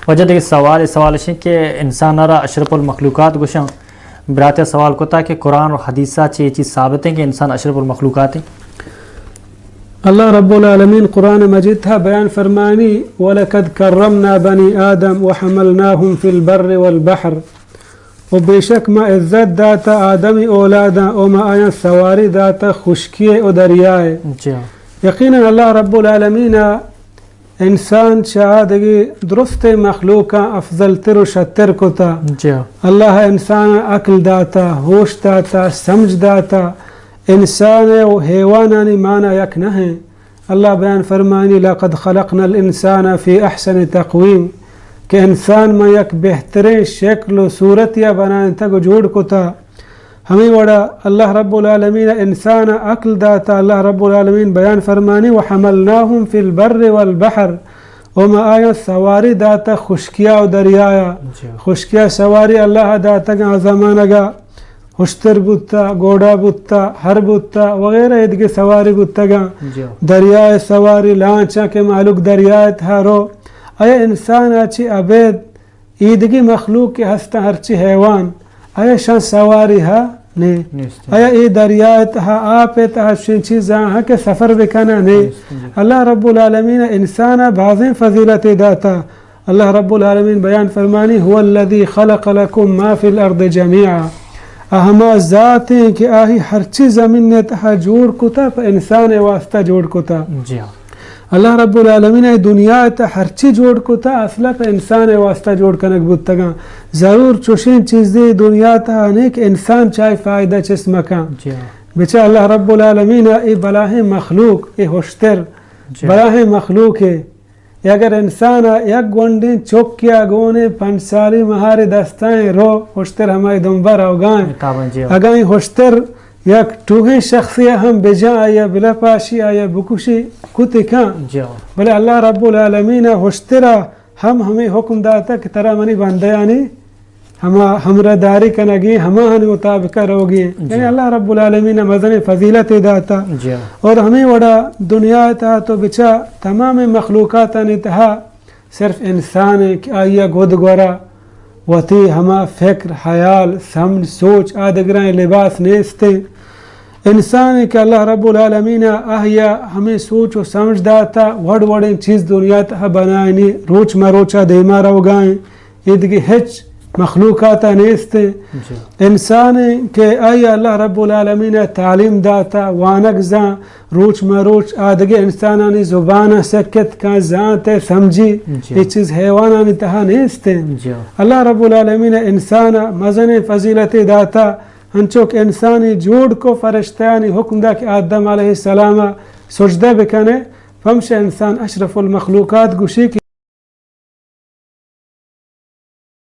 واجہ دگہ سوال، اے سوال اش انت کہ انسان ء را اشرف المخلوقات گوشاں۔ برات ء سوال کتا کہ قرآن اور حدیث ء چہ اے چیز ثابت ہیں کہ انسان اشرف المخلوقات ہیں؟ اللہ رب العالمین قرآن مجید تھا بیان فرمانی، وَلَقَدْ كَرَّمْنَا بَنِي آدَمَ وَحَمَلْنَاهُمْ فِي الْبَرِّ وَالْبَحْرِ، و بے شک ما عزت داتا آدمی اولاداں و ما آیاں سواری داتا خشکی و دریائے۔ جی ہاں۔ یقیناً اللہ رب العالمین انسان چہ آ دگہ درستیں مخلوقاں افضل تر و شتر کتا۔ جی۔ اللہ انسان عقل داتا، ہوش داتا، سمجھ داتا۔ انسان و حیوانانی معنی یک نہ ہیں۔ اللہ بیان فرمانی، لقد خلقنا الانسان فی احسن تقویم، کہ انسان ما یک بہتریں شکل و صورتیا بنائینتگ و جوڑ کتا۔ ہمیں وڑا اللہ رب العالمین انسان ء عقل داتا، اللہ رب العالمین بیان فرمانی، وحملناهم فی البر والبحر، و ما آیاں سواری داتا خشکیا و دریایا۔ جی۔ خشکیا سواری اللہ داتگ آ زمانگا، ہشتر بوتا، گوڑا بوتا، ہر بوتا وغیرہ ادگہ سواری بوتگاں۔ جی۔ دریائے سواری لانچاں کہ مالوک دریائے تھا رو، اے انسان ء چی ابید ایدگی مخلوق کہ ہستاں ہرچی حیوان، آیا شان سواری ہا؟ نے۔ نیست۔ آیا اے دریا تہا، آپ تہا شین چیزاں ہا کہ سفر بکنا؟ نے۔ نیست، جی۔ اللہ رب العالمین انسان بازیں فضیلت داتا۔ اللہ رب العالمین بیان فرمانی، هو الذی خلق لکم ما فی الارض جمیعا۔ ہما ذات ہیں کہ آہی ہرچی زمین تہا جوڑ کتا، پہ انسان واسطہ جوڑ کتا۔ جی ہاں۔ اللہ رب العالمین ء دنیا ء تہ ہرچی جوڑ کتا، اصلا پہ انسان ء واسطہ جوڑ کنگ بوتگاں۔ ضرور چوشیں چیزے دنیا تہا نے کہ انسان چاہے فائدہ چست مکاں۔ جی ہاں۔ بچا اللہ رب العالمین ء اے بلاہیں مخلوق، اے ہشتر جی۔ بلاہیں مخلوق ہے۔ اے اگر انسان ء یک گونڈیں چک یا گونے پنچ سالی مہارے دستائیں رو، ہشتر ہمائی دنبا روگائیں۔ تاباں جی ہاں۔ اگاں اے ہشتر یک ٹوہیں شخصے ء ہم بجاں، آئی ء بلپاشی، آئی ء بکشی، کت کن۔ جی ہاں۔ بلے اللہ رب العالمین ء ہشتر ء ہم ہمے حکم داتگ کہ ترا منی بندیانی ہما ہمراہ داری کنگی، ہماہانی مطابق ء روگی۔ جی۔ یعنی اللہ رب العالمین ء مزنیں فضیلت داتا۔ جی ہاں۔ اور ہمیں وڑا دنیا ء تہا تو بچا تمام مخلوقاتانی تہا صرف انسان ء کہ آئی ء گد گورا وتی ہما فکر، حیال، سمجھ، سوچ آ دگرانی لباس نیست انت۔ انسان ء کہ اللہ رب العالمین ء آئی ء ہمے سوچ و سمجھ داتا، وڑ وڑیں چیز دنیا تہا بنائینی، روچ مروچا دیما روگا انت، اے دگہ ہچ مخلوقات ء نیست انت۔ جی۔ انسان ء کہ آئی ء اللہ رب العالمین ء تعلیم داتا، وانگ زان، روچ مروچ آ دگہ انسانانی زبان ء سکت کن، زانت ء سمجھی، جی۔ اے چیز حیوانانی تہا نیست انت۔ جی۔ اللہ رب العالمین ء انسان ء مزنیں فضیلتے داتا، انچو کہ انسانی جوڑ کو، فرشتیانی حکم دا کہ آدم علیہ السلام ء سجدہ بکنے، پمشا انسان اشرف المخلوقات گوشی کہ